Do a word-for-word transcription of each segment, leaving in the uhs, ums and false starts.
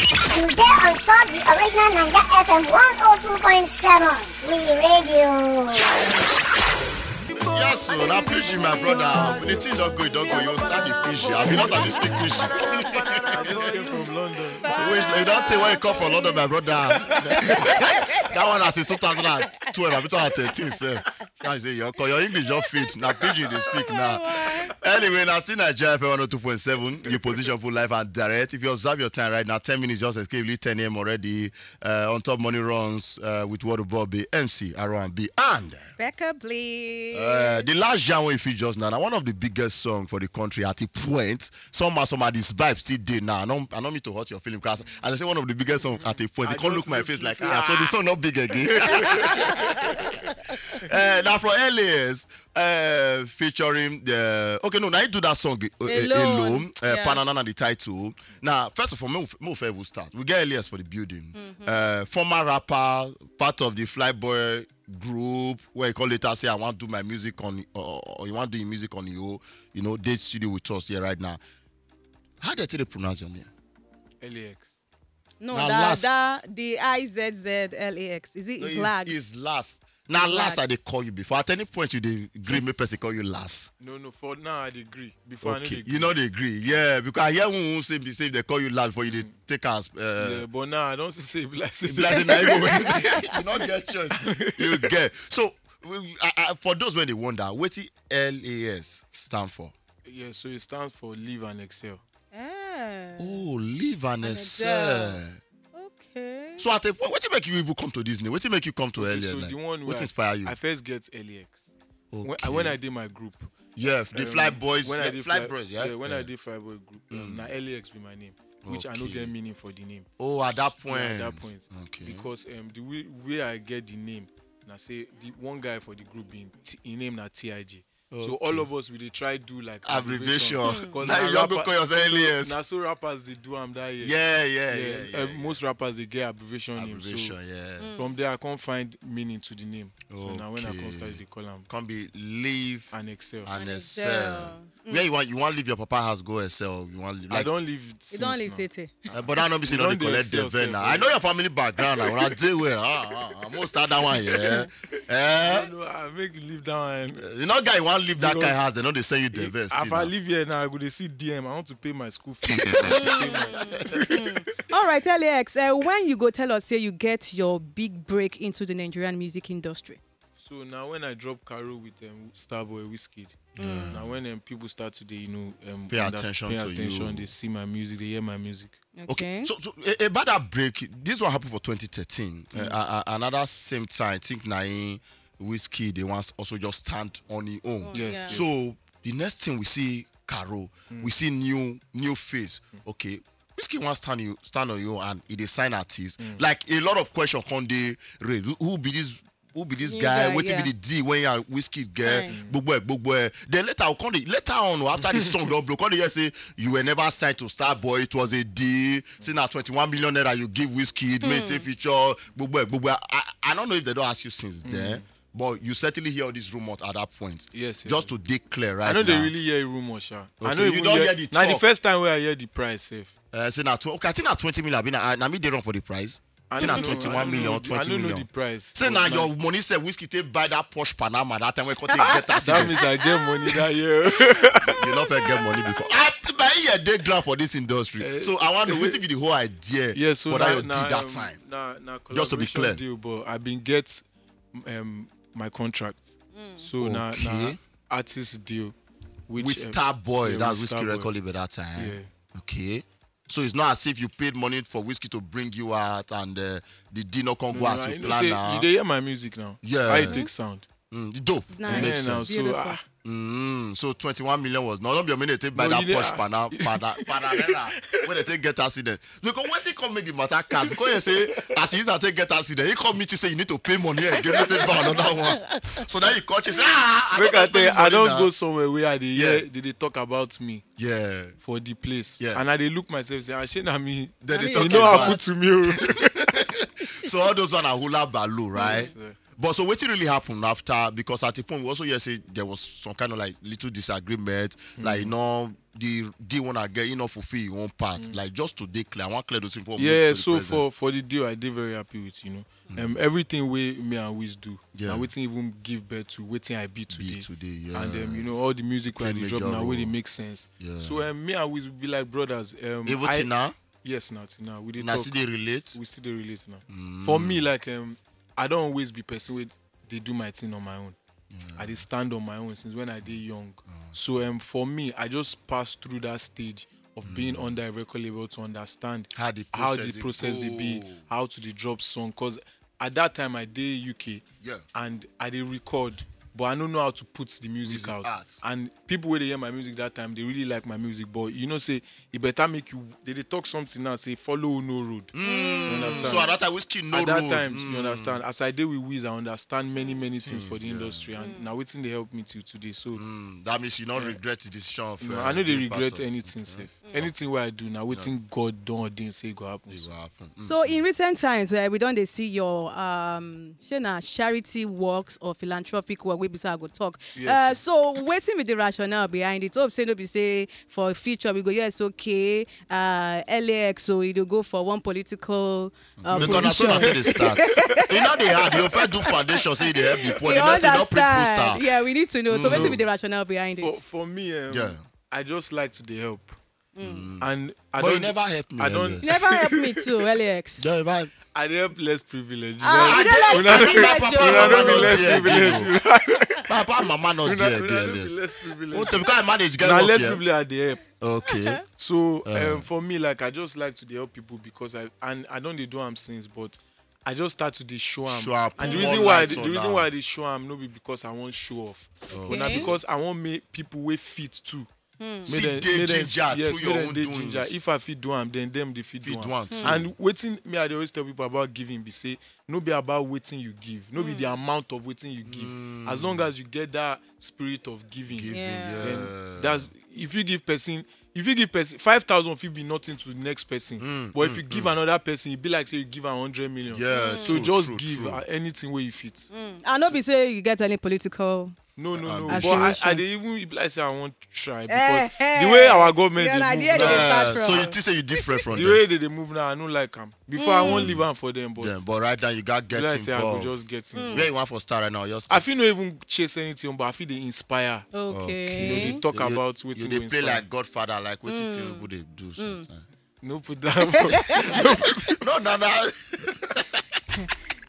You dey on top the original Naija F M one oh two point seven. We radio. Yes, so now preaching, my brother. The thing don't go, don't go. You start the preaching. I mean, not have to speak preaching. I just came from London. Which you don't take where you come from London, my brother. That one as a two thousand twelve, I be two thousand thirteen, sir. Can say your your English just fit. Now preaching they speak now. Anyway, now still Nigeria F M one oh two point seven. You position for life and direct. If you observe your time right now, ten minutes just escaped. Ten a.m. already. Uh, on top money runs uh, with Water Bobby, M C, R one B, and Becca Bliss. Uh, the last genre we feature just now, na one of the biggest song for the country at a point. Somehow, somehow this vibe still dey now. I don't, I don't mean to hurt your feeling because as I say one of the biggest song at a point, you can't look my face like ah, so the song not big again. uh, now for L A S, uh, featuring the okay, no, now you do that song uh, Alone. Alone, uh, Yeah. Panana and the title. Now, first of all, move, move, we start. We get L A S for the building. Uh, former rapper, part of the Flyboy group where he call later say I want to do my music on or, or you want to do your music on your you know date studio with us here right now. How do they pronounce your name? L A X. No, Na that, last. that the I Z Z L A X. Is it No, is it's, lags? It's last. Now last Last. I they call you before. At any point you they agree me person call you last. No, no, for now I dey agree. Before I no Okay, dey you agree. Know they agree. Yeah, because I hear one say be say if they call you last before you they take us. Uh, Yeah, but now I don't say be like If like say na you go win, you not get choice. You get so. We- I, I, for those when they wonder, what the L A S stand for? Yeah, so it stands for live and excel. Eh, Oh, live and excel. excel. Okay. So at a point, what make you even come to this name? What make you come to Okay, L A S? so Like, the one what where inspire you? I first get L A X. When, Okay. I, when I did my group. Yeah, the um, Fly Boys, when yeah, I did Fly Fly- Boys, yeah. yeah, when yeah. I did Fly Boy group, um, na L A X be my name, which I no Okay. Get meaning for the name. Oh, at that point. Yeah, at that point. Okay. Because um, the way, way I get the name, na say the one guy for the group being t- his name na T I J. So Okay. All of us we dey try do like Abbreviation. 'Cause Now na you just go rapper- call yourself so- L A S. Na so rappers dey do am that year. Yeah, yeah, yeah, yeah. uh, most rappers dey get abbreviation name. Abbreviation, So yeah. From there, I can't find meaning to the name. So now when I Okay. come start, they call am Can be live and excel. and And excel. excel. Where you want you want leave your papa house go excel. You want leave. You don't leave Tete. Uh, but I know be say you You don't don't collect dey excel devil now. sef. I know your family background. I want to deal well. Ah, ah, ah, most start that one, yeah. Eh? No, I make leave that one. You know, guy, you want leave that You kind know- house. They know they send you devil. If I leave here now, I go dey see D M. I want to pay my school fees. All right, L A X. Uh, when you go tell us, say you get your big break into the Nigerian music industry. So now when I drop Caro with um, Starboy Wizkid, now when um, people start to dey, you know, um, Pay underst- attention pay to attention, you. They see my music, they hear my music. Okay. So, so a- about that break, this one happened for twenty thirteen. Uh, a- a- another same time, I think Nain Wizkid they once also just stand on his own. Yes. Yeah. So the next thing we see, Caro, we see new new face. Okay, Wizkid wants stand you stand on your own and he dey sign artists. Like a lot of questions come dey raise. Who, who be this? Who be this New guy? guy, Wetin yeah. be the deal when you are Wizkid girl? Fine. Gbogbo ẹ, gbogbo ẹ. Then later, I'll come the, later on, after the song don blow, come dey hear say you were never signed to Starboy. It was a deal. Say na twenty one million naira you give Wizkid, make take feature. Gbogbo ẹ, gbogbo ẹ. I, I don't know if they don't ask you since then, but you certainly hear all these rumors at that point. Yes, yes. Just to dey clear, right? I know they now. Really hear rumor, sha. I Okay, know you even don't hear, hear the now the talk. First time where I hear the price, sef. Uh, say na tw- okay, I think na twenty million. I mean, na, na me dey wrong for the price. I Say no na know, twenty I one no million, know, twenty I no know million. The price. Say But na na- your money sef Wizkid take buy that Porsche Panamera that time when he come take get That accident. Means I get money that year. You no fit get money before. Ah, my ear dey ground for this industry. So I want to know wetin be the whole idea Yeah, so for na, that your na, deal that um, time. Na, na Just to be collaboration clear. Deal, but I been get um, my contract. So na, na Okay. Artist deal. Which, With um, Starboy, yeah, that's with Wizkid Starboy. Record Label that time. Yeah. Okay. So it's not as if you paid money for Wizkid to bring you out and uh, the deal not come No, go no, as I you know plan say now. You dey hear my music now. Yeah. How it take sound? Mm, dope. Nice. It makes Yeah, now, sense. so, Beautiful. ah, Mm, so twenty one million was no, no be your money take buy No, that you dey- Porsche Pana, ah. Pana, Panamera when they take get accident. Because wetin come make the matter cast because you say as you use am take get accident, he come meet you say you need to pay money again, no take buy another one. So now you catch you say ah, I Make no I dey pay tell you, I money don't now. Go somewhere where I dey hear Yeah. They dey talk about me Yeah. For the place, Yeah. And I dey look myself say, "Ashe na me." They dey I mean, talk You know what about. Happened to me, oh. So all those one are hula baloo, right? Yes, sir. But so wetin really happen after? Because at a point we also hear say there was some kind of, like, little disagreement, like, you know, the deal one again, you know, fulfill your own part. Like, just to dey clear, I wan clear those things for Yeah, to the so present. for for the deal, I dey very happy with, you know. Um, everything wey me and Wiz do, Yeah. and wetin even give birth to wetin I be today. Today, yeah. And um, you know, all the music wey I Play dey drop major now, wey dey role. Make sense. Yeah. So um, me and Wiz be like brothers. Um, Even I, till now, yes, now till now we dey na talk. Still dey relate. We still dey relate now. For me, like, um, I don't always be person wey dey do my thing on my own. I dey stand on my own since when I dey young. So um, for me, I just passed through that stage of being under a record label to understand How the how the process dey process dey be, go. How to dey drop song. Cause at that time I dey U K, Yeah. and I dey record, but I no know how to put the music Music out. out. And people wey dey hear my music that time, they really like my music. But you know, say e better make you. They dey talk something now, say follow no road. You understand? So at that time, Wizkid no At that road. time, Mm. You understand? As I dey with Wiz, I understand many many things for the Yeah. Industry, and now wetin dey help me till today. So Mm, that means you don't regret the decision of. no, Uh, I no dey being part regret of- anything sef. Anything wey I do now, wetin God don ordain say e go happen. It will happen. Mm. So in recent times, uh, we don dey see your um, shey na charity works or philanthropic work wey be say I go talk. Yes, Uh, yes. So wetin be the rationale behind it? Hope say no be say for future we go, yes, okay, uh, L A X, so e dey go for one political uh, Because na so position. na dey start. E no dey hard. You first do foundation, say you dey help the poor. We The next thing, you don print understand. Poster. Yeah, we need to know. So wetin be the rationale behind For, it? For me, um, Yeah. I just like to dey help. Mm. And I But you don't, never help me. I don't. Earlier. Never help me too, L A X. Yeah, but I dey help less privileged. Ah, You we know, dey like una no be privilege less, o. una no be less Yeah, privileged. Papa, mama, not Una, there, una there, no be yes. less privileged. Oh, to because I manage get Na work less here. Privilege I dey help. Okay. So Uh. um, for me, like, I just like to dey help people because I and I don dey do am since, but I just start to dey show am. Show am, And the put reason more why I light dey, on the reason am. why I dey show am no be because I wan show off. But na Okay. Because I wan make people wey fit too. See, dem- dey dem- ginger yes, through make your dem own dey doings. Ginger. If I fit do am, then dem dey fit, Fit do do am. am too. And wetin me I dey always tell people about giving be say no be about wetin you give, no be the amount of wetin you give. As long as you get that spirit of giving, Giving, Yeah. yeah. Then that's if you give person if you give person five thousand fit be nothing to the next person, but if you give another person, e be like say you give am hundred million. Yeah, So true, just true, give true. Uh, anything wey you fit. I no be say you get any political. No, no, no. Um, But I, Aspiration. I dey even be like say I wan try Eh, because eh. The way our government Yeah, na dey there move they now, start Uh, so from. You think say you different from the them? Way they dey move now, I no like am. Before I wan leave am for them, but Yeah, but right now you got be like getting say I go involved. Just get involved. Where you want for start right now? Your I state. Fit no even chase anything, but I fit dey inspire. Okay. You know, they talk You- about you wetin dey go play inspire. Like Godfather, like wetin Tinubu dey do sometimes. No put that. No, no, no.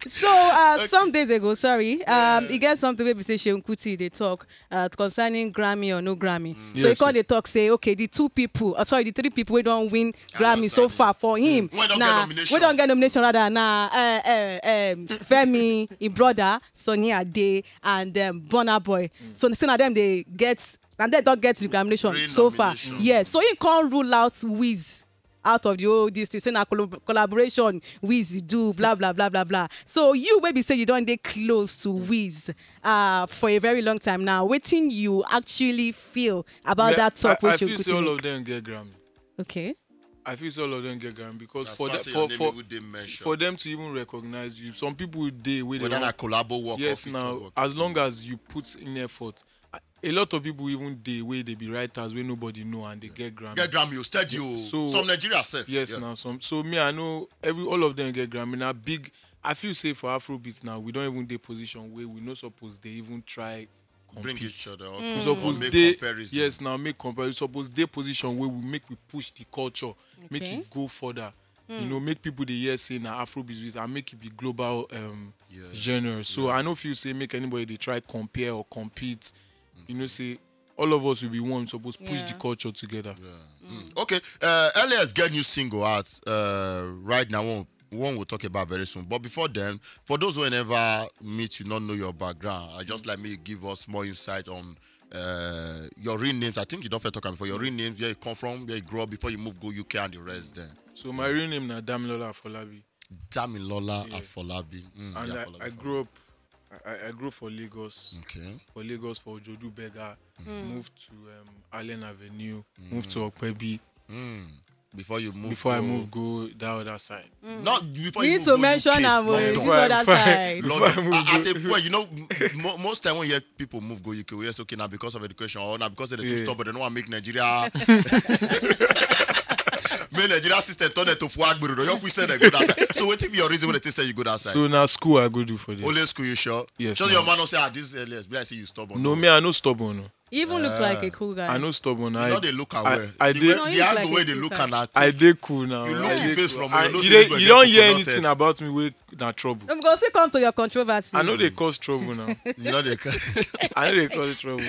So uh, some days ago, sorry, um, e get something wey be say Seun Kuti dey talk uh, concerning Grammy or no Grammy. So he Yes, come sir. Dey talk say, okay, the two people, uh, sorry, the three people wey don win Grammy so Alongside far for him, Wey don get na nomination. Wey don get nomination rather na uh, uh, um, Femi, him brother Sunny Ade and um, Burna Boy. So say na dem dey get, na dem don get the nomination Three so far. nomination. Yes, so he come rule out Wiz out of the whole this thing, say na collab- collaboration Wiz do, blah blah blah blah blah. So you wey be say you don dey close to Wiz uh, for a very long time now, wetin you actually feel about Yeah, that talk? I, Wey I Seun feel Kuti say all make? Of them get Grammy. Okay. I feel say all of them get Grammy because As for far the, say for your name for, even dey mentioned. For them to even recognize you, some people dey wey they Whether na want- collabo work or Yes, feature now work. As long as you put in effort, a- a lot of people even dey wey they be writers wey nobody know and they get Grammy. Get Grammy, you steady you. So Some Nigeria sef. Yes, Yeah. Now some. So me, I know every all of them get Grammy. Now big. I feel say for Afrobeats now we don't even dey position where we no suppose they even try compete. Bring each other up. We Or suppose make dey comparison. Yes, now make comparison. We suppose dey position where we make we push the culture, make Okay. It go further. You know, make people dey hear say na Afrobeats and make it be global um, Yeah. Genre. So I no feel say make anybody dey try compare or compete. You know, say all of us will be one. We suppose push Yeah. The culture together. Mm. Okay, uh, L A S get new single out uh, right now. One, one we'll talk about very soon. But before then, for those who never meet you, not know your background, I just like me give us more insight on uh, your real names. I think you don't first talk am before your real names, where you come from, where you grow up before you move go U K and the rest. Then So my real name na Damilola Afolabi, Damilola Yeah. Afolabi. Mm, and yeah, I, Afolabi, I Afolabi. Grew up. I, I grew for Lagos, Okay. For Lagos for Ojodu Bega. Moved to um, Allen Avenue. Moved to Okpebi. Mm. Before you move, before I go- move, go that other side. Not before You you need move to go mention U K, am o, London. this Before I- other before I- side. Before London. I move, At, at go- a point, you know, mo- most time when you hear people move go U K, we just okay now because of education or now because they too Yeah. stubborn. They don't want to make Nigeria, make Nigeria system turn it to fuagbero. They don't send them go that side. So what if your reason when they say you go that side? So now school I go do for this. Only school, you sure? Yes, So ma'am. your man don't say, ah, this earliest, be like say you stubborn. No, me I no stubborn. No. You even look like a cool guy. I no stubborn. You I, know they look I, away. I the dey- way, No, the you look angle like way a they cool look guy. at that. I dey cool now. You look I in dey face cool. from I, you, no you say dey- you go you get don't hear coconut anything head. About me wey na trouble. Dem go still come to your controversy. I no dey cause trouble now. You know they. I no dey cause trouble.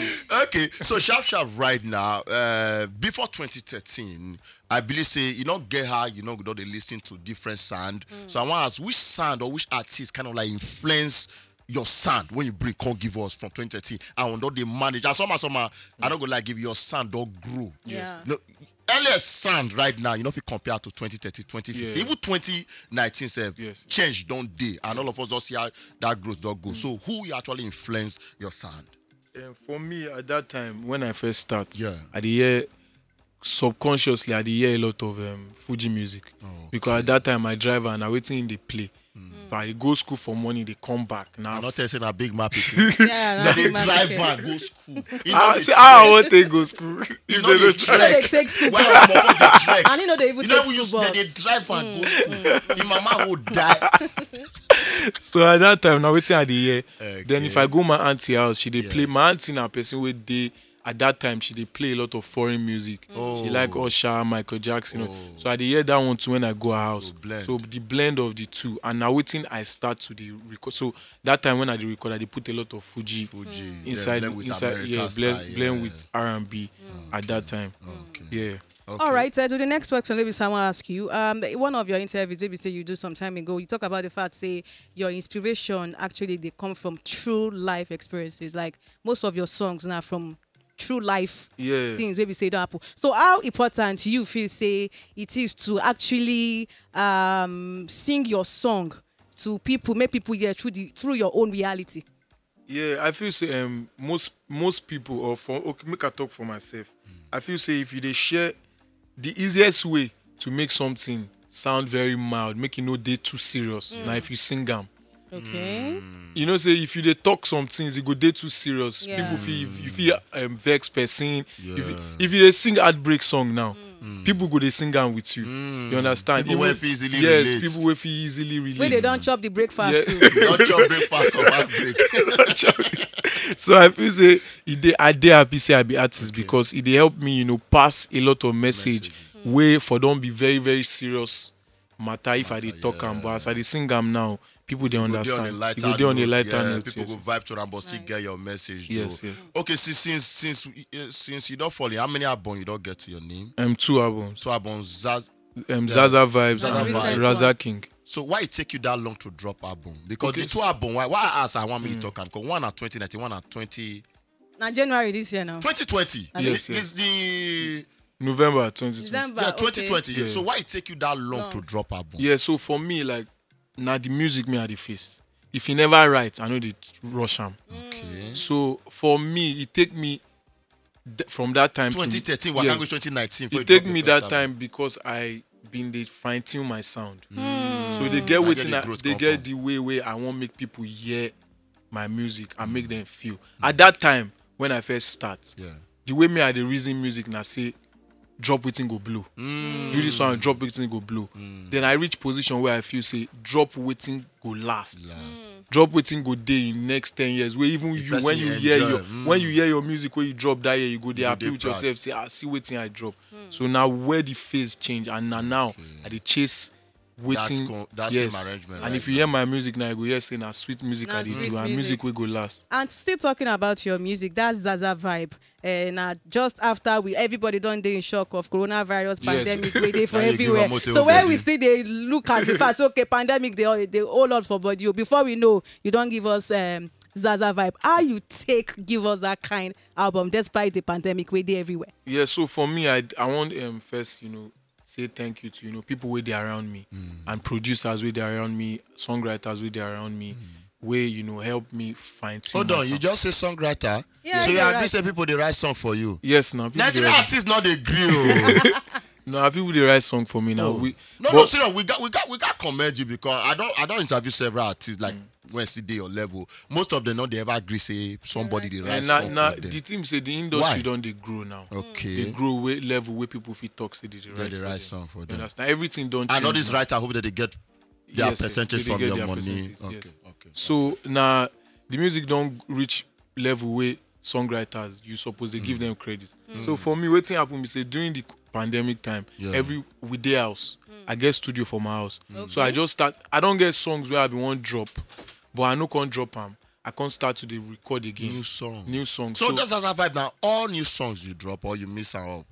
Okay, so sharp sharp right now. Uh, before twenty thirteen, I believe say you not get her. You know, don't they listen to different sound. So I want to ask which sound or which artist kind of like influence your sound when you bring come give us from twenty thirteen. I want they manage. And some some I don't go like give your sound don't grow. Yeah. No, earliest sound right now, you know, if you compare to twenty thirteen, twenty fifteen, Yeah. even twenty nineteen self, Yes. change don't day. And all of us don't see how that growth don't go. So who you actually influence your sound? Um, for me at that time when I first start, Yeah. I dey hear subconsciously I dey hear a lot of um, Fuji music Oh, because at that time I drive and I waiting in the play. If I go school for morning, they come back now. I'm not telling a big map. People. Yeah, Now that's they my drive pikin. van go school. You Ah, know say, they ah, I trek. want to go school. If You they know no they try. No dey trek. take school Why bus. some of us they trek? And you know they even You take know we school use that they bus. Drive van go school. Your mama will die. So at that time, now waiting at the year. Okay. Then if I go my auntie house, she dey Yeah. play. My auntie na person wey dey at that time she dey play a lot of foreign music. Oh. She like Usher, Michael Jackson. Oh. So I dey hear that one too when I go her house. So blend. So the blend of the two, and now waiting I start to the record. So that time when I dey record, I dey put a lot of Fuji Fuji. inside Blend with inside American yeah blend style, blend yeah. with R and B at that time. Okay. Yeah. Okay. All right, uh, to the next question, maybe someone ask you. Um, one of your interviews, maybe say you do some time ago, you talk about the fact say your inspiration actually they come from true life experiences. Like most of your songs now from true life Yeah. things maybe say don't happen. So how important you feel say it is to actually um sing your song to people, make people hear through the through your own reality? Yeah, I feel say um, most most people or for okay, make I talk for myself. I feel say if you dey share, the easiest way to make something sound very mild, make it no dey too serious. Now if you sing am, Okay. you know say if you dey talk some things, it go dey too serious. Yeah. People feel you feel um, vex person. If you, Yeah. if you dey sing heartbreak song now, people go dey sing am with you. You understand? People wey fit easily yes, relate. People wey fit easily relate. Wey they don't chop the breakfast Yeah. too. You don't chop breakfast or heartbreak. So I feel say e dey I dey happy say I be artist because e dey help me you know pass a lot of message wey for don be very very serious matter if I dey talk am but as I dey sing am now people dey Go dey on a understand. lighter E go dey on a note, lighter yeah, note. People Yes. go vibe to am but still get your message. Yes, Though. yes. Okay, since since since uh, since you don't fall in, how many album you don't get to your name? Um, two albums. Two albums. Zaz. Um, Zaza Vibes, Zaza and Vibes. Raza King. So why it take you that long to drop album? Because Okay. The two album, why, why I ask, I want me to talk am. Because one at twenty nineteen, one at twenty, Now January this year now. twenty twenty. Yes, This, this the November twenty twenty. December. Yeah, Okay. twenty twenty. Yeah. Yeah. So why it take you that long, Long. To drop album? Yeah, so for me, like, na the music me I dey face. If you never write, I know they rush am. Okay. So for me, it take me th- from that time. twenty thirteen, to, we yeah, can go twenty nineteen. It take me that time because I been dey fine tune my sound. So they get Na wetin there I, the growth they come get from. The way way I want make people hear my music and make them feel. At that time when I first start, Yeah. The way me I dey reason music na say drop wetin go blow. Do this one, drop wetin go blow. Then I reach position where I feel say drop wetin go last. Drop wetin go dey in next ten years. Where even you when person you hear enjoy, your mm. When you hear your music when you drop that year, you go dey You go happy dey with proud. Yourself say ah see wetin I drop. So now where the phase change and na now I dey chase That's wetin con- that's yes. Same arrangement. And Right if you now. Hear my music now, you go hear say na sweet music Na I dey sweet do and music. Music wey go last. And still talking about your music, that's Zaza vibe. And uh, just after we, everybody don't dey in shock of coronavirus Yes. Pandemic wey dey for Now you give everywhere. am motive So when already. We still dey look at the fact, okay, pandemic dey all- dey hold on for body. Oh, before we know, you don't give us um, Zaza vibe. How you take give us that kind album despite the pandemic wey dey everywhere? Yeah, so for me, I I want um first you know say thank you to you know people wey dey around me and producers wey dey around me, songwriters wey dey around me, wey you know help me fine tune. Hold on, you just say songwriter. Yeah, So you you're agree right. Say people dey write song for you. Yes, now people Nigerian dey- artists not dey gree. Oh. No, have people dey write song for me now? Oh. We, No, but, no, seriously, we got we got we got commend you because I don't I don't interview several artists like when see dey your level. Most of them don't they ever agree say somebody dey write and na, song na for them. The thing say the industry Why? Don dey grow now. Okay. They grow way level where people fit talk say they dey They write, dey for write them. Song for You them. Understand? Everything don't And all change these now. writers hope that they get their Yes, yes, percentage they dey from get your their money. Percentage, Okay, yes. Okay. So now the music don't reach level where songwriters you suppose they give them credit. So for me, waiting happen be say during the pandemic time, Yeah. every we dey house, I get studio for my house. So Okay. I just start. I don't get songs where I be one drop, but I no can drop am. I can't start to dey record again. New song. New song. So, So, that's as I vibe now. All new songs you drop or you miss out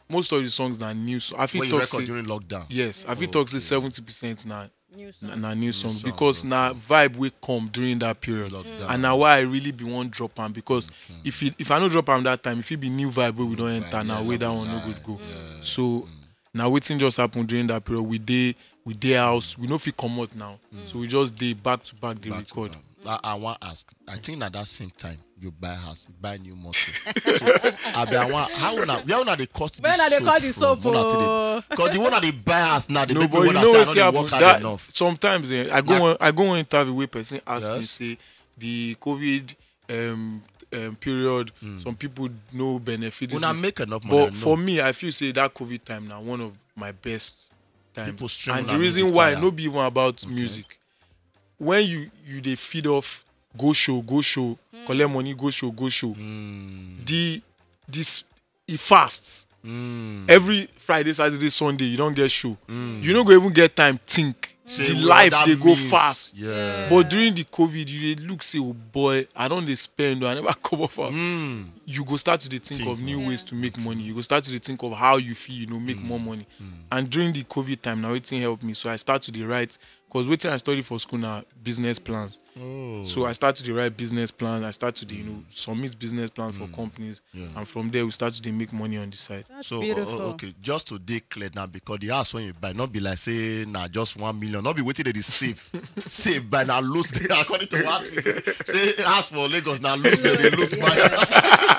most of the songs na new. So I feel when you talk record say during lockdown. Yes, I feel talk say seventy percent na New na, song. na new song song, because na vibe wey come during that period, Lockdown. And na why I really be one drop am because if it, if I no drop am that time, if it be new vibe wey we don't enter Vibe, now, yeah, wey that no one no go good go. Yeah. So now wetin just happen during that period, we dey we dey house, we no fit comot now, so we just dey back to back dey Back to record. back. I, I want ask. I think at that same time you buy house, you buy new motor. So I be I want how una where una dey cut Where this una dey soap cut the from? soap, Una take oh? Because the one that they buy house now, they No, make but me you wanna know say I wetin don't happen. Work hard That, enough. Sometimes eh, I go Like- on, I go on interview where person ask me Yes. say the COVID um, um, period, some people no benefit. This Una is- make enough money. I But for know. Me, I feel say that COVID time now one of my best times. People stream And una the reason music why tire. No be even about music. When you you dey feed off, go show, go show, collect money, go show, go show. The this e fast. Every Friday, Saturday, Sunday, you don't get show. You no go even get time think. Say, The "Well, life that dey go means- fast. Yeah. But during the COVID, you dey look say, oh boy, I don't dey spend, oh, I never cover for. Mm. You go start to dey think, Think of new of- ways to make money. You go start to dey think of how you feel, you know, make more money. And during the COVID time, now wetin help me. So I start to dey write because wetin I study for school na business plans. Oh. So I start to dey write business plans. I start to dey, you know, submit business plans for companies, Yeah. And from there we start to dey make money on the side. That's So beautiful. Uh, okay, just to dey clear now, because the house when you buy, not be like say na just one million, not be waiting they dey save, save by now lose the according to what we say house for Lagos now lose they dey lose buy.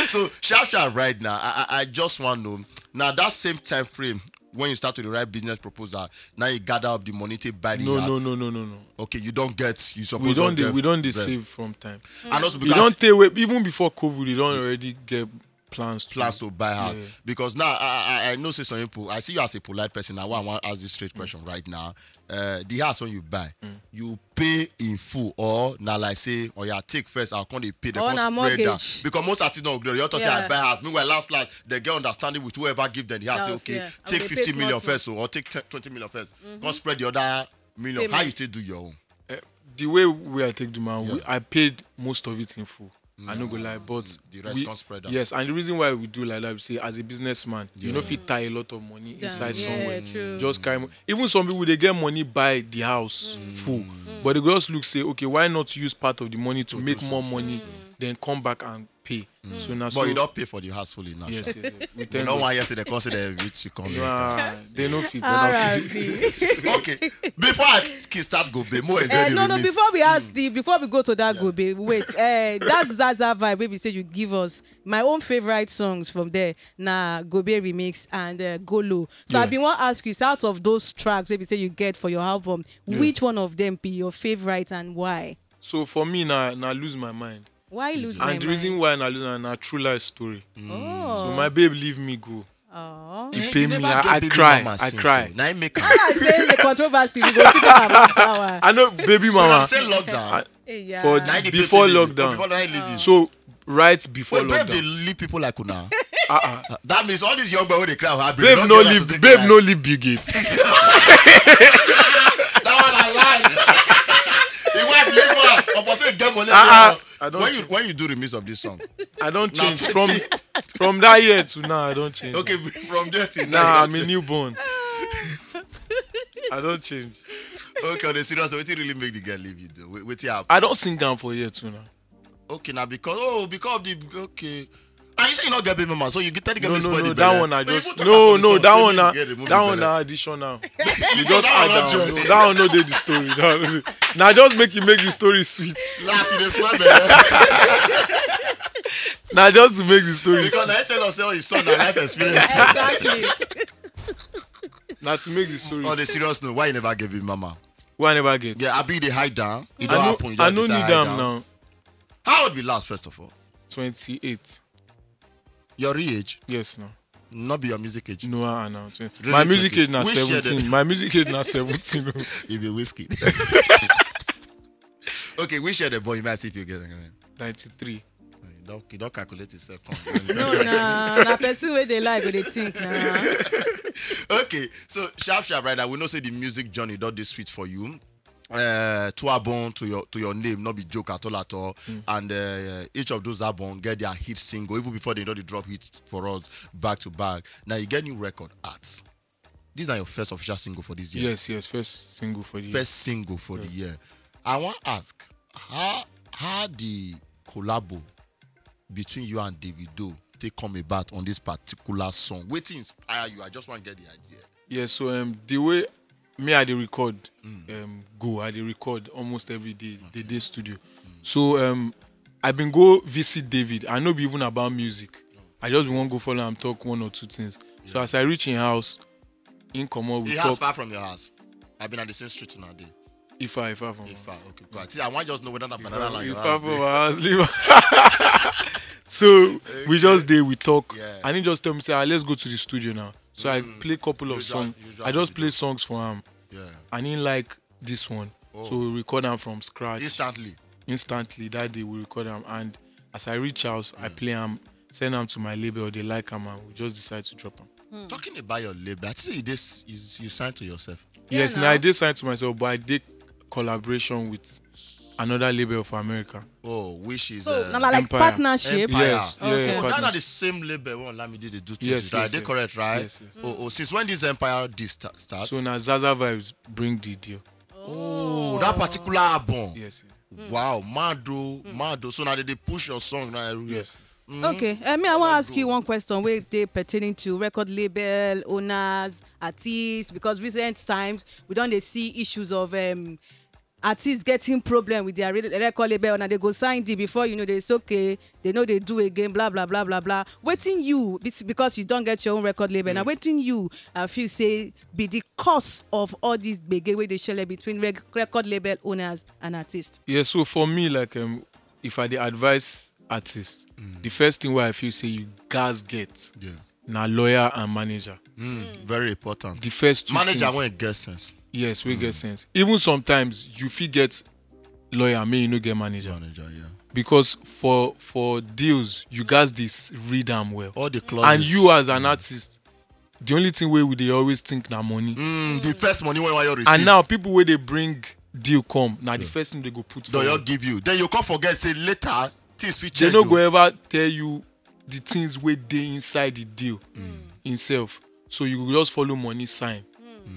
So sharp sharp right now, I I, I just want to know now that same time frame when you start to dey write business proposal, now you gather up the money to buy the No, house. no, no, no, no, no. Okay, you don't get you suppose We don't get dey, we don't dey rent. Save from time. And also E because don tey wey even before COVID, e don already get plans to plans to buy house Yeah. Because now I, I I know say some people I see you as a polite person. Now I want to ask this straight question right now. Uh, the house when you buy, you pay in full or now like say oh yeah take first I'll come dey pay the Or come na spread am mortgage. Because most artists don't agree. You just say I Yeah. Buy house. Meanwhile last last they get understanding with whoever give them the house. Say House, okay, yeah. And take they pay fifty small, million small. First so or take ten, twenty million first. Come spread the other million. How you Payment. Take do your own? Eh, the way we I take the man, we, Yeah. I paid most of it in full. I no go lie, but The rest we- come spread am. Yes, and the reason why we do like that, we say as a businessman, you know, if you tie a lot of money Damn, inside yeah, somewhere, true. Just carry. Mo- even some people they get money buy the house full, but they go just look say, okay, why not use part of the money to make more money, then come back and pay. So now, But you don't pay for the house fully now. Yes, Sha. yes, yes. We You thank don't God. want yes they consider rich you come later. Nah, they no fit. R I P. Okay, before I kick start go be more enjoy Eh, the no, no. remix. Before we ask the, before we go to that gobe, wait. Eh, that's Zaza vibe. Baby, say you give us my own favorite songs from there. Na Gobe remix and uh, Golo. So Yeah. I been want to ask you, is out of those tracks, baby, say you get for your album, which one of them be your favorite and why? So for me, now, now lose my mind. Why lose And my the reason mind? Why I lose na, na true life story. So Oh. My babe leave me go. Oh. He pay You me. never I, get I baby cry. mama I since, cry. oh. Now you make am. I say the controversy. We go see that about our. I know baby When I mama. Say lockdown. I- Eh, yeah. For Now you dey before pay to lockdown. Before I leave you. So right before Wait, babe, lockdown. They leave people like una. Uh-uh. That means all these young boys wey dey cry have Babe no leave. Babe no leave Bill Gates. That one I lie. The wife leave her. Upon say get money. Uh-uh. Now. I don't When you change. When you do remix of this song. I don't Now Change twenty. From from that year to now. I don't change. Okay, from there till Nah, now. I'm a newborn. I don't change. Okay, on a serious note, wetin really make the girl leave you though? Wait, wetin happen? I don't sing down for year two now. Okay, now because oh because of the okay. And you say you not get baby mama, so you get tell the girl No, this no, boy no, the that belle. one I But you just even talk no, about no, this that say one make na the girl remove that the one belle. na additional. You just That add one am. not No, join. that one no dey the story. That one- Now just make it make the story sweet. Last, you dey swear, man. Now just to make the story Because sweet. I tell us all his son na life experience. Exactly. Now to make the story. On a serious note, why you never gave him mama? Why I never get? Yeah, I be the hide down. It I don't know, happen. You I just know decide need hide them down. Now. How old be last first of all? Twenty-eight. Your age, Yes, no. Not be your music age. No, I now. Twenty. Really My music twenty. age na Which year seventeen. the- My music age na seventeen. If you whiskey. Okay, which year the boy you might see if you get it. Ninety-three. You don't, you don't calculate yourself. No, na na person wey dey lie go dey think na. Okay, so sharp sharp right now. We know say the music journey don dey sweet for you. Uh, two album to your to your name, not be joke at all at all. And uh, each of those album get their hit single even before they don dey drop hit for us back to back. Now you get new record, Art. This na your first official single for this year. Yes, yes. First single for the year. First single for the year. I wan ask how how the collabo between you and Davido take come about on this particular song? Wetin inspire you? I just wan get the idea. Yeah, so um, the way me I dey record um, go, I dey record almost every day. The day studio. So um, I been go visit David. I no be even about music. I just been wan go follow am talk one or two things. So as I reach in house, in comot we The house talk. Far from your house. I been at the same street una dey. If I if I from If I okay, cool. I, think I wan just know whether na banana line your if I house from dey. house leave. So we just dey we talk, Yeah. and he just tell me say ah, let's go to the studio now. So I play couple of Usual- songs. usual I just video. Play songs for him, Yeah. and he like this one. Oh. So we record am from scratch. Instantly. Instantly that day we record am, and as I reach house, I play am, send am to my label. They like am, and we just decide to drop am. Talking about your label, I think you this you, you signed to yourself. Yes, Yeah, now I now. Did sign to myself, but I did collaboration with another label for America. Oh, which is So uh, na like Empire. partnership. Empire. Yes, yeah, Okay. Oh, partnership. That are the same label when Olamide dey do things Yes, with, right? yes, They yes. Correct, right? Yes, yes. Oh, oh, since when this Empire this sta- start? So now Zaza Vibes bring the deal. Oh, that particular album. Yes. Wow, mad o, mad o. So now they, they push your song now everywhere. Yes. Okay, uh, me I wan ask you one question wey dey pertaining to record label owners, artists, because recent times we don dey see issues of um, artists getting problem with their re- record label owner. They go sign deal before you know they say okay, they know they do again, blah blah blah blah blah. Wetin you, it's because you don get your own record label now. Wetin you uh, feel say be the cause of all this gbege wey dey shele between reg- record label owners and artists? Yeah, so for me, like um, if I dey advise artists, the first thing where I feel say you guys get Yeah. na lawyer and manager. Mm, very important. The first two Manager things, when it gets sense. Yes, we get sense. Even sometimes you fit get lawyer, may you no get manager. Manager, yeah. Because for for deals, you guys this read them well. All the clauses. And you as an artist, the only thing where we they always think na money. Mm, the first money when you receive. And now people where they bring deal come, now the first thing they go put They for you you. Give you. Then you can't forget say later things fit They change. no You. Go ever tell you the things where they inside the deal himself. So you go just follow money sign.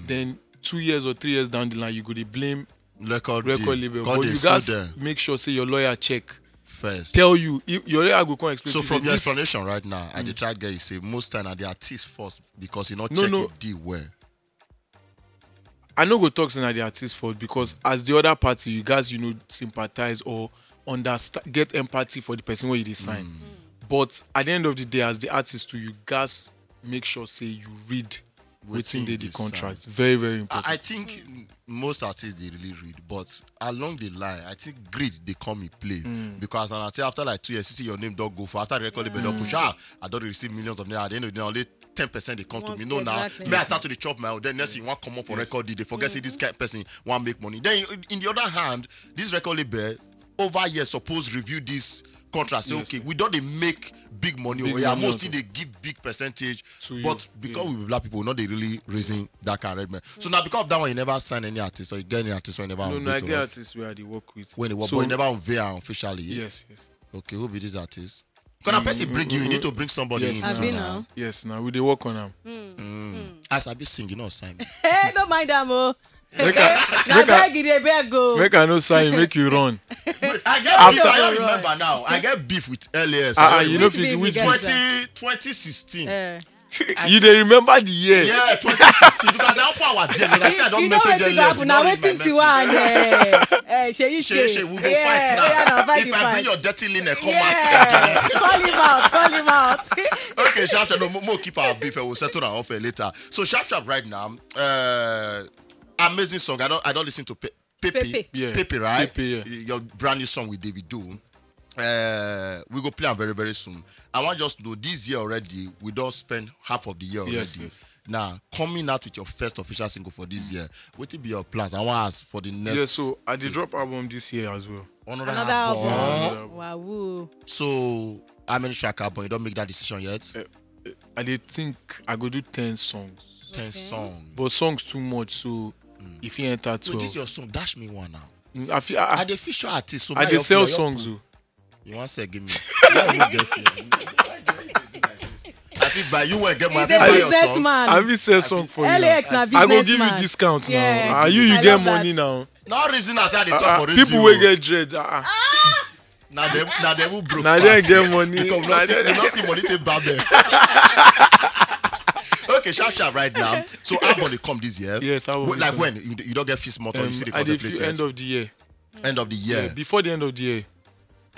Then two years or three years down the line, you go they blame Record, record deal. label. Call But they you sue guys them make sure say your lawyer check. First. Tell you, if your lawyer go come explain So to from you your this, explanation right now, I dey try get you say most time I dey artist first because you not No, check no. It deal well. I no go talk say na the artist fault because as the other party, you guys, you know, sympathize or understand, get empathy for the person where you dey sign. But at the end of the day, as the artist too, you guys make sure say you read within Wetin the, they the contract. Sign. Very, very important. I, I think most artists they really read, but along the line, I think greed they come in play because and I say after like two years, you see your name don't go for after the record label don't push. Ah, I don't receive millions of naira. At the end of the day, only ten percent they come to One- me. No, now exactly. me I start to the chop my own. Then next thing you want come up for record, they forget say this kind person want make money. Then in the other hand, this record label over here suppose review this contract. Say Yes, okay, sir. We don't they make big money. Big Oh, yeah, money most also. Still they give big percentage, To you, but because yeah. We be black people, not they really raising that kind of red man. So now because of that one, you never sign any artist or you get any artist when you never No, on no, I beat get or artists where I dey work with. When they work, So- but you never unveil am officially. Yet. Yes, yes. Okay, who be this artist? Can a person bring you? You need to bring somebody Yes, in now. too Abi now. now. Yes, now we dey work on them. As I be singing, not sign me. Hey, don't mind them, oh. Make I, na make I, beg you dey beg o. Make I no sign, make you run. Wait, I get After- beef. I don't remember now. I get beef with L A S. I Ah, don't you know remember. If you Which which beef, guys? Twenty, twenty sixteen. Eh. You dey remember the year? Yeah, twenty sixteen. Because I open our D M. Because I say I don't You know message wetin go L A S. Happen You now, don't read my wetin Tiwa message. And eh, eh, Sheyi Shey, Shey. Shey, we go Yeah, fight now. Yeah, now, fight If the I bring fight. Your dirty linen, come Yeah. Outside. Call him out, call him out. Okay, sharp sharp. No, mo, mo keep our beef. We'll settle our offer later. So sharp sharp right now. Uh, amazing song. I don't, I don't listen to Pe- Pepe. Pepe. Yeah. Pepe, right? Pepe, yeah. Your brand new song with David Do. Uh, we go play am very very soon. I want just know this year already. We don't spend half of the year already. Yes, yes. Now coming out with your first official single for this year. What will be your plans? I want ask for the next. Yeah, so I did drop album this year as well. Another, Another album. Album. Wow. So how many track album? You don't make that decision yet. Uh, uh, I did think I go do ten songs. Ten songs. But songs too much, so if you enter twelve. Wait, this your song. Dash me one now. Mm, I feel I, I dey feature artist. So I dey sell songs o. You want say give me? You no get fear. I fit buy you when get money. He's a businessman. I fit sell song for you. L A X na businessman. I go give you discount now. Yeah. Ah, you you get money now. No reason as I dey talk for radio. People wey get dread. Ah, ah. Na dem, na dem who broke. Na dem get money. Because we not see money take back them. Okay, sharp sharp right now. So album dey come this year. Yes, album. Like when you, you don't get fist month or you see the contemplate end of the year. End of the year. Yeah, before the end of the year.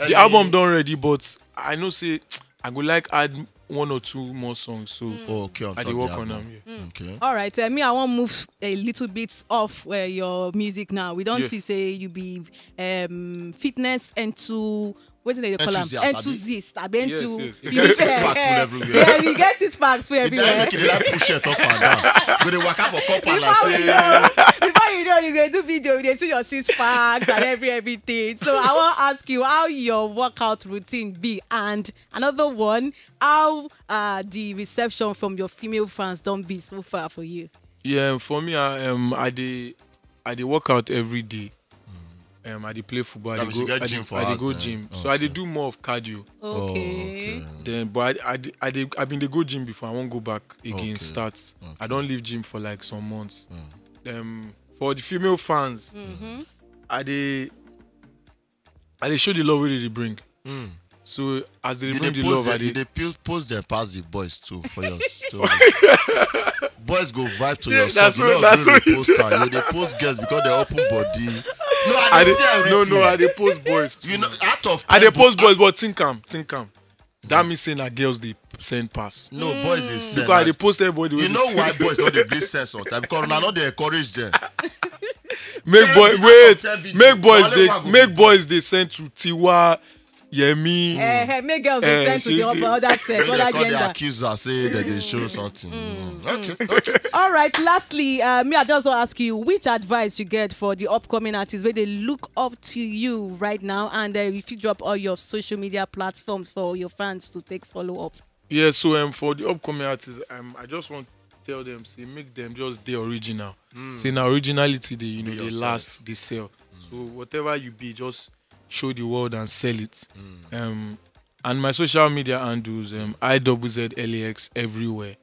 The album done ready, but I know say I go like add one or two more songs, so oh, okay, I dey work on them. Yeah. Okay. All right, uh, me I wan move a little bit off uh, your music now. We don't see say you be um, fitness and to wetin dem dey call am? Enthusiast, abi? Enthusiast, abi? Yes, yes. You get six pack full everywhere. Yeah, you get six packs full everywhere. Make you dey like push shirt up and down. Go dey waka for compound like say. Before you know, you go do video, you dey see your six packs and every everything. So I wan ask you how your workout routine be, and another one, how uh, the reception from your female fans don be so far for you? Yeah, for me, I um, I dey I dey work out every day. Um, I dey play football. I dey go, I dey, I dey go gym. So I dey do more of cardio. Okay. Then, but I, I, dey, I, dey, I been dey go gym before. I won't go back again. Start. I don't leave gym for like some months. Um, for the female fans, I dey, I dey show the love wey dey bring. So as they bring the love, I dey post them pass the boys too for your story. Boys go vibe to your stuff. You know, that's what post am. You dey post girls because they open body. No, I dey see everything. No, no, I dey post boys too. You know, out of I dey post boys, but think am, think am. That means say na girls dey send pass. No, boys dey send. Because I dey post everybody. You know why boys no dey bring sense on time? Because una no dey encourage them. Make boy wait. Make boys dey make boys dey send to Tiwa. Yemi. Eh, eh, make girls dey send to the other sex, other gender. Accuse her say that they show something. Okay, okay. All right. Lastly, uh, me I just want to ask you which advice you get for the upcoming artists where they look up to you right now, and uh, if you drop all your social media platforms for your fans to take follow up. Yeah. So um, for the upcoming artists, um, I just want to tell them say make them just dey original. Say na originality dey you know dey last dey sell. So whatever you be, just show the world and sell it. Um, and my social media handles um, I double Z L A X everywhere.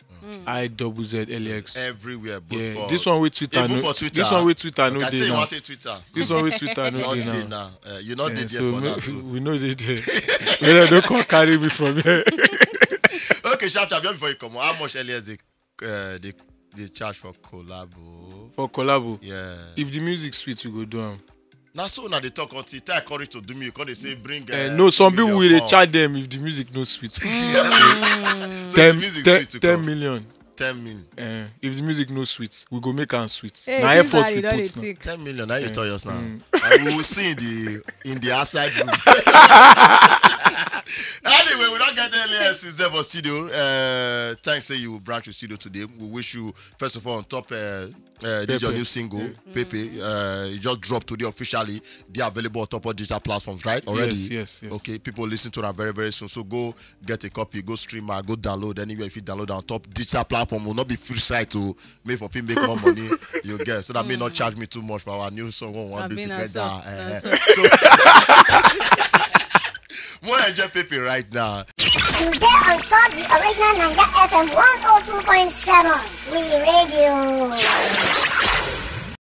I double Z L A X everywhere. Yeah, this one with Twitter. Even no, for Twitter. This one with Twitter. No, I say you want say Twitter. This one with Twitter. No, dey now. Uh, you not dey there for that too. We know dey there. We don't come carry me from here. Okay, sharp sharp. Before you come, how much L A S dey uh, they they charge for collabo. For collabo. Yeah. If the music sweet, we go do am. Na so una dey talk until time courage to do me. You come dey say bring. Uh, no, some people we dey charge them if the music no sweet. So ten, the music ten, sweet. Ten million. Ten million. Uh, if the music no sweet, we go make am sweet. Hey, na effort we put now. Ten million. Now you tell us now. Uh, we will see in the in the outside room. Anyway, we don't get any S is there for studio. Uh, thanks say you branch with studio today. We wish you first of all on top. Uh, uh, this is your new single, Pepe. Uh, it just dropped today officially. They are available on top of digital platforms, right? Already. Yes, yes, yes. Okay, people listen to that very, very soon. So go get a copy, go stream, uh, go download anywhere. If you download on top digital platform, will not be free site to make for people make more money. You get so that may not charge me too much for our new song. We want to do together. So more enjoy Pepe right now. You dey on top the original Naija F M one oh two point seven. We radio.